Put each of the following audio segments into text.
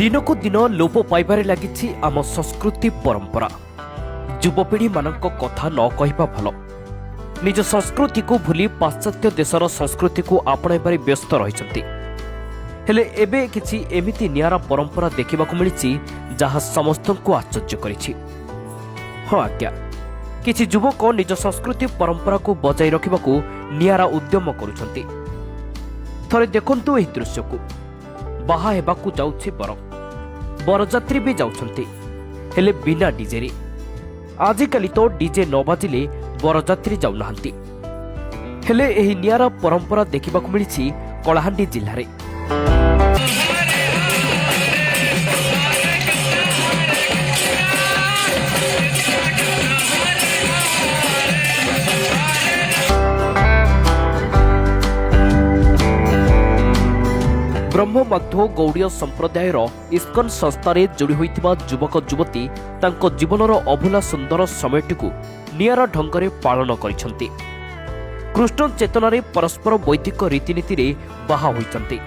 ଦିନକୁ ଦିନ ଲୋପ ପାଇବାରେ ଲାଗିଛି ଆମ ସଂସ୍କୃତି ପରମ୍ପରା। ଯୁବପିଢ଼ିମାନଙ୍କ କଥା ନ କହିବା ଭଲ। ନିଜ ସଂସ୍କୃତିକୁ ଭୁଲି ପାଶ୍ଚାତ୍ୟ ଦେଶର ସଂସ୍କୃତିକୁ ଆପଣାଇବାରେ ବ୍ୟସ୍ତ ରହିଛନ୍ତି। ହେଲେ ଏବେ କିଛି ଏମିତି ନିଆରା ପରମ୍ପରା ଦେଖିବାକୁ ମିଳିଛି, ଯାହା ସମସ୍ତଙ୍କୁ ଆଶ୍ଚର୍ଯ୍ୟ କରିଛି। ହଁ ଆଜ୍ଞା, କିଛି ଯୁବକ ନିଜ ସଂସ୍କୃତି ପରମ୍ପରାକୁ ବଜାୟ ରଖିବାକୁ ନିଆରା ଉଦ୍ୟମ କରୁଛନ୍ତି। ଥରେ ଦେଖନ୍ତୁ ଏହି ଦୃଶ୍ୟକୁ। ବାହା ହେବାକୁ ଯାଉଛି ବର, ବରଯାତ୍ରୀ ବି ଯାଉଛନ୍ତି, ହେଲେ ବିନା ଡିଜେରେ। ଆଜିକାଲି ତ ଡିଜେ ନ ବାଜିଲେ ବରଯାତ୍ରୀ ଯାଉନାହାନ୍ତି। ହେଲେ ଏହି ନିଆରା ପରମ୍ପରା ଦେଖିବାକୁ ମିଳିଛି କଳାହାଣ୍ଡି ଜିଲ୍ଲାରେ। ବ୍ରହ୍ମମାଧ୍ୱ ଗୌଡ଼ୀୟ ସମ୍ପ୍ରଦାୟର ଇସ୍କନ ସଂସ୍ଥାରେ ଯୋଡ଼ି ହୋଇଥିବା ଯୁବକ ଯୁବତୀ ତାଙ୍କ ଜୀବନର ଅଭୁଲା ସୁନ୍ଦର ସମୟଟିକୁ ନିଆରା ଢଙ୍ଗରେ ପାଳନ କରିଛନ୍ତି। କୃଷ୍ଣ ଚେତନାରେ ପରସ୍ପର ବୈଦିକ ରୀତିନୀତିରେ ବାହା ହୋଇଛନ୍ତି।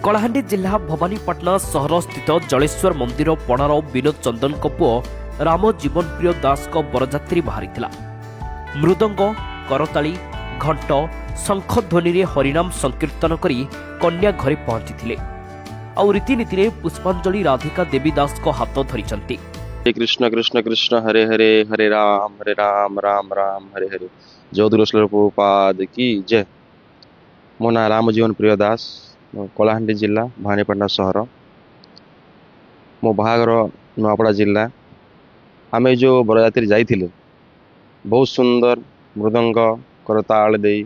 କଳାହାଣ୍ଡି ଜିଲ୍ଲା ଭବାନୀପାଟଣା ସହର ସ୍ଥିତ ଜଳେଶ୍ୱର ମନ୍ଦିର ପଡ଼ାର ବିନୋଦ ଚନ୍ଦନଙ୍କ ପୁଅ ରାମ ଜୀବନପ୍ରିୟ ଦାସଙ୍କ ବରଯାତ୍ରୀ ବାହାରିଥିଲା। ମୃଦଙ୍ଗ, କରତାଳି, ଘଣ୍ଟ, ଶଙ୍ଖ ଧ୍ୱନିରେ ହରିନାମ ସଂକୀର୍ତ୍ତନ କରି କନ୍ୟା ଘରେ ପହଞ୍ଚିଥିଲେ, ଆଉ ରୀତିନୀତିରେ ପୁଷ୍ପାଞ୍ଜଳି ରାଧିକା ଦେବୀ ଦାସଙ୍କ ହାତ ଧରିଛନ୍ତି। କୃଷ୍ଣ କୃଷ୍ଣ କୃଷ୍ଣ ହରେ ହରେ, ହରେ ରାମ ହରେ ରାମ ରାମ ରାମ ହରେ ହରେ। ଜୟଗୁରୁ ପ୍ରଭୁପାଦ କି ଜୟ। ମୋ ନାଁ ରାମ ଜୀବନ ପ୍ରିୟ ଦାସ, କଳାହାଣ୍ଡି ଜିଲ୍ଲା ଭବାନୀପାଟଣା ସହର। ମୋ ବାହାଘର ନୂଆପଡ଼ା ଜିଲ୍ଲା। ଆମେ ଯେଉଁ ବରଯାତ୍ରୀ ଯାଇଥିଲେ, ବହୁତ ସୁନ୍ଦର ମୃଦଙ୍ଗ କରତାଳ ଦେଇ,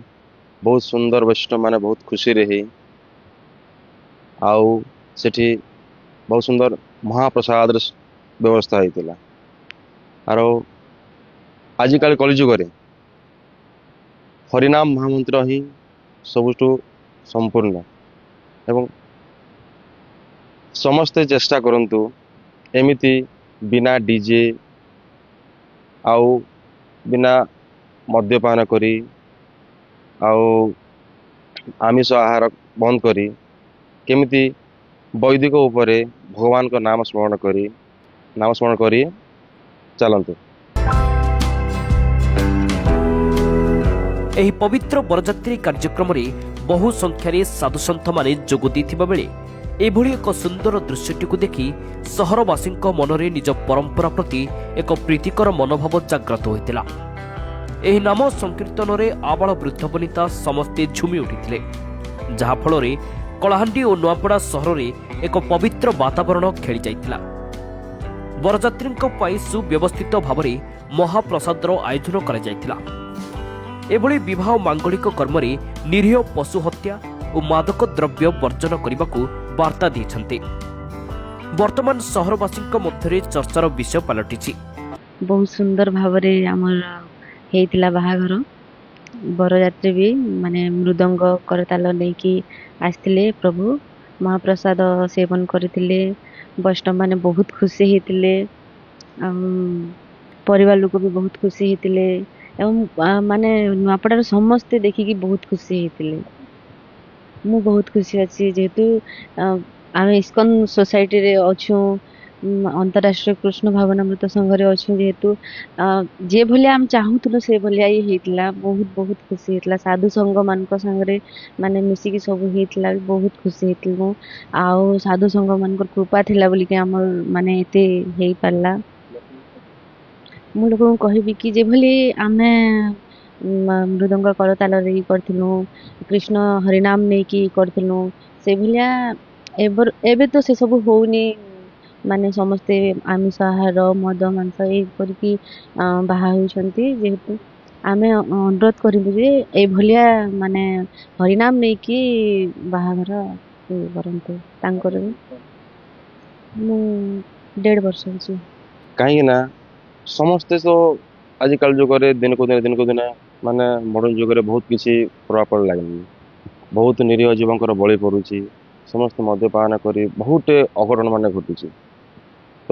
ବହୁତ ସୁନ୍ଦର, ବୈଷ୍ଣବ ମାନେ ବହୁତ ଖୁସିରେ ହେଇ, ଆଉ ସେଠି ବହୁତ ସୁନ୍ଦର ମହାପ୍ରସାଦର ବ୍ୟବସ୍ଥା ହେଇଥିଲା। ଆରୁ ଆଜିକାଲି କଳିଯୁଗରେ ହରିନାମ ମହାମନ୍ତ୍ର ହିଁ ସବୁଠୁ ସମ୍ପୂର୍ଣ୍ଣ, ଏବଂ ସମସ୍ତେ ଚେଷ୍ଟା କରନ୍ତୁ ଏମିତି ବିନା ଡିଜେ ଆଉ ବିନା ମଦ୍ୟପାନ କରି ଆଉ ଆମିଷ ଆହାର ବନ୍ଦ କରି କେମିତି ବୈଦିକ ଉପରେ ଭଗବାନଙ୍କ ନାମ ସ୍ମରଣ କରି ଚାଲନ୍ତୁ। ଏହି ପବିତ୍ର ବରଯାତ୍ରୀ କାର୍ଯ୍ୟକ୍ରମରେ ବହୁ ସଂଖ୍ୟାରେ ସାଧୁସନ୍ଥମାନେ ଯୋଗ ଦେଇଥିବା ବେଳେ ଏଭଳି ଏକ ସୁନ୍ଦର ଦୃଶ୍ୟଟିକୁ ଦେଖି ସହରବାସୀଙ୍କ ମନରେ ନିଜ ପରମ୍ପରା ପ୍ରତି ଏକ ପ୍ରୀତିକର ମନୋଭାବ ଜାଗ୍ରତ ହୋଇଥିଲା। ଏହି ନାମ ସଂକୀର୍ତ୍ତନରେ ଆବାଳ ବୃଦ୍ଧ ବନିତା ସମସ୍ତେ ଝୁମି ଉଠିଥିଲେ, ଯାହାଫଳରେ କଳାହାଣ୍ଡି ଓ ନୂଆପଡ଼ା ସହରରେ ଏକ ପବିତ୍ର ବାତାବରଣ ଖେଳିଯାଇଥିଲା। ବରଯାତ୍ରୀଙ୍କ ପାଇଁ ସୁବ୍ୟବସ୍ଥିତ ଭାବରେ ମହାପ୍ରସାଦର ଆୟୋଜନ କରାଯାଇଥିଲା। ଏଭଳି ବିବାହ ମାଙ୍ଗଳିକ କର୍ମରେ ନିରୀହ ପଶୁ ହତ୍ୟା ଓ ମାଦକ ଦ୍ରବ୍ୟ ବର୍ଜନ କରିବାକୁ ବାର୍ତ୍ତା ଦେଇଛନ୍ତି। ବର୍ତ୍ତମାନ ସହରବାସୀଙ୍କ ମଧ୍ୟରେ ଚର୍ଚ୍ଚାର ବିଷୟ ପାଲଟିଛି। ବହୁତ ସୁନ୍ଦର ଭାବରେ ଆମର ହେଇଥିଲା ବାହାଘର। ବରଯାତ୍ରୀ ବି ମାନେ ମୃଦଙ୍ଗ କରତାଲ ନେଇକି ଆସିଥିଲେ। ପ୍ରଭୁ ମହାପ୍ରସାଦ ସେବନ କରିଥିଲେ। ବୈଷ୍ଣବ ମାନେ ବହୁତ ଖୁସି ହେଇଥିଲେ, ଆଉ ପରିବାର ଲୋକ ବି ବହୁତ ଖୁସି ହେଇଥିଲେ, ଏବଂ ମାନେ ନୂଆପଡ଼ାର ସମସ୍ତେ ଦେଖିକି ବହୁତ ଖୁସି ହେଇଥିଲେ। ମୁଁ ବହୁତ ଖୁସି ଅଛି, ଯେହେତୁ ଆମେ ଇସ୍କନ ସୋସାଇଟିରେ ଅଛୁ, ଅନ୍ତରାଷ୍ଟ୍ରୀୟ କୃଷ୍ଣ ଭାବନାମୃତ ସଂଘରେ ଅଛୁ। ଯେହେତୁ ଯେ ଭଳିଆ ଆମେ ଚାହୁଁଥିଲୁ, ସେ ଭଳିଆ ହିଁ ହେଇଥିଲା। ବହୁତ ବହୁତ ଖୁସି ହେଇଥିଲା। ସାଧୁ ସଂଘ ମାନଙ୍କ ସାଙ୍ଗରେ ମାନେ ମିଶିକି ସବୁ ହେଇଥିଲା, ବହୁତ ଖୁସି ହେଇଥିଲୁ ମୁଁ। ଆଉ ସାଧୁ ସଂଘ ମାନଙ୍କର କୃପା ଥିଲା ବୋଲିକି ଆମର ମାନେ ଏତେ ହେଇପାରିଲା। ମୁଁ ଲୋକଙ୍କୁ କହିବି କି ଯେଭଳି ଆମେ ମୃଦଙ୍ଗ କରତାଳରେ କରିଥିଲୁ, କୃଷ୍ଣ ହରିନାମ ନେଇକି କରିଥିଲୁ, ସେଇଭଳିଆ ଏବେ ତ ସେସବୁ ହଉନି। ମାନେ ସମସ୍ତେ ଆମିଷ ଆହାର, ମଦ ମାଂସ ଏଇ କରିକି ବାହା ହେଉଛନ୍ତି। ଯେହେତୁ ଆମେ ଅନୁରୋଧ କରିବୁ ଯେ ଏଇଭଳିଆ ମାନେ ହରିନାମ ନେଇକି ବାହାଘର କରନ୍ତୁ। ତାଙ୍କର ବି ମୁଁ 1.5 ବର୍ଷ ହେଇଛି। କାହିଁକି ନା ସମସ୍ତେ ତ ଆଜିକାଲି ଯୁଗରେ ଦିନକୁ ଦିନ ମାନେ ମଡ଼ର୍ଣ୍ଣ ଯୁଗରେ ବହୁତ କିଛି ପ୍ରଭାବ ପଡ଼ିଲାଣି। ବହୁତ ନିରୀହ ଜୀବଙ୍କର ବଳି ପଡ଼ୁଛି। ସମସ୍ତେ ମଦ୍ୟପାନ କରି ବହୁତ ଅଘଟଣ ମାନେ ଘଟୁଛି। ତ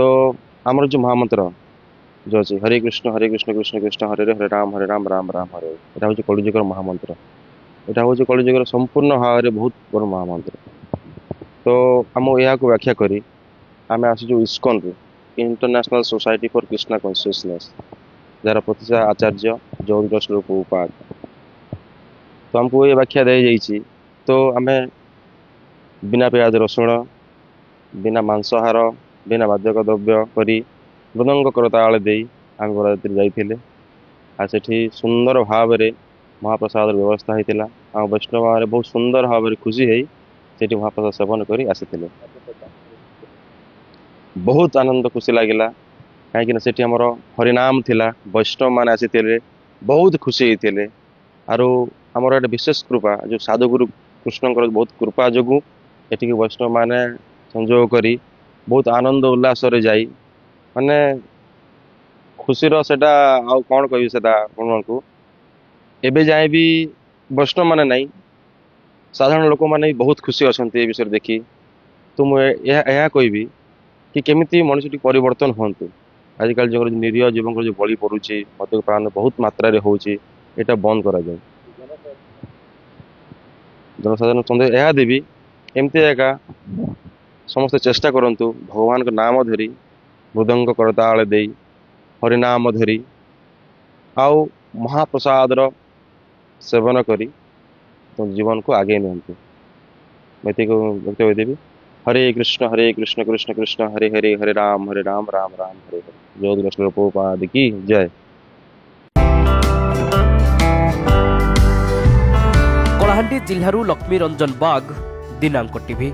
ଆମର ଯେଉଁ ମହାମନ୍ତ୍ର ଯେଉଁ ଅଛି, ହରେ କୃଷ୍ଣ ହରେ କୃଷ୍ଣ କୃଷ୍ଣ କୃଷ୍ଣ ହରେ ହରେ, ହରେ ରାମ ହରେ ରାମ ରାମ ରାମ ହରେ ହରେ, ଏଇଟା ହେଉଛି କଳିଯୁଗର ମହାମନ୍ତ୍ର। ଏଇଟା ହେଉଛି କଳିଯୁଗର ସମ୍ପୂର୍ଣ୍ଣ ଭାବରେ ବହୁତ ବଡ଼ ମହାମନ୍ତ୍ର। ତ ଆମ ଏହାକୁ ବ୍ୟାଖ୍ୟା କରି ଆମେ ଆସିଛୁ ଇସ୍କନରୁ, International Society for Krishna Consciousness, ଯାହାର ପ୍ରତିଷ୍ଠା ଆଚାର୍ଯ୍ୟ ଜଗଦ୍ଗୁରୁ ପ୍ରଭୁପାଦ। ତ ଆମକୁ ଏ ବ୍ୟାଖ୍ୟା ଦିଆଯାଇଛି, ତ ଆମେ ବିନା ପିଆଜ ରସୁଣ, ବିନା ମାଂସାହାର, ବିନା ମାଦକ ଦ୍ରବ୍ୟ କରି ମୃଦଙ୍ଗ କରତାଳ ଦେଇ ଆମେ ବରଯାତ୍ରୀ ଯାଇଥିଲେ। ଆଉ ସେଠି ସୁନ୍ଦର ଭାବରେ ମହାପ୍ରସାଦର ବ୍ୟବସ୍ଥା ହେଇଥିଲା। ଆଉ ବୈଷ୍ଣବ ମାନେ ବହୁତ ସୁନ୍ଦର ଭାବରେ ଖୁସି ହେଇ ସେଠି ମହାପ୍ରସାଦ ସେବନ କରି ଆସିଥିଲେ। ବହୁତ ଆନନ୍ଦ ଖୁସି ଲାଗିଲା, କାହିଁକିନା ସେଠି ଆମର ହରିନାମ ଥିଲା, ବୈଷ୍ଣବ ମାନେ ଆସିଥିଲେ, ବହୁତ ଖୁସି ହେଇଥିଲେ। ଆରୁ ଆମର ଏଠି ବିଶେଷ କୃପା ଯୋଉ ସାଧୁଗୁରୁ କୃଷ୍ଣଙ୍କର ବହୁତ କୃପା ଯୋଗୁଁ ଏଠିକି ବୈଷ୍ଣବ ମାନେ ସଂଯୋଗ କରି ବହୁତ ଆନନ୍ଦ ଉଲ୍ଲାସରେ ଯାଇ, ମାନେ ଖୁସିର ସେଟା ଆଉ କଣ କହିବି ସେଟା ଆପଣଙ୍କୁ। ଏବେ ଯାଏଁ ବି ବୈଷ୍ଣବ ମାନେ ନାହିଁ, ସାଧାରଣ ଲୋକମାନେ ବି ବହୁତ ଖୁସି ଅଛନ୍ତି ଏ ବିଷୟରେ ଦେଖି। ତ ମୁଁ ଏହା କହିବି କି କେମିତି ମଣିଷ ଟିକେ ପରିବର୍ତ୍ତନ ହୁଅନ୍ତୁ। ଆଜିକାଲି ଯୋଉ ନିରୀହ ଜୀବଙ୍କର ଯୋଉ ବଳି ପଡୁଛି, ମଦ୍ୟପାନ ବହୁତ ମାତ୍ରାରେ ହଉଛି, ଏଇଟା ବନ୍ଦ କରାଯାଉ। ଜନସାଧାରଣ ସନ୍ଦେଶ ଏହା ଦେବି, ଏମିତି ଏକା ସମସ୍ତେ ଚେଷ୍ଟା କରନ୍ତୁ ଭଗବାନଙ୍କ ନାମ ଧରି, ମୃଦଙ୍ଗ କରତାଳ ଦେଇ, ହରିନାମ ଧରି ଆଉ ମହାପ୍ରସାଦର ସେବନ କରି ଜୀବନକୁ ଆଗେଇ ନିଅନ୍ତୁ। ମୁଁ ଏତିକି ବକ୍ତବ୍ୟ ଦେବି। ହରେ କୃଷ୍ଣ ହରେ କୃଷ୍ଣ କୃଷ୍ଣ କୃଷ୍ଣ ହରେ ହରେ, ହରେ ରାମ ହରେ ରାମ ରାମ ରାମ ହରେ ହରେ। ଜୟ ପ୍ରଭୁପାଦ କି ଜୟ। କଳାହାଣ୍ଡି ଜିଲ୍ଲାରୁ ଲକ୍ଷ୍ମୀ ରଞ୍ଜନ ବାଗ, ଦିନାଙ୍କ ଟିଭି।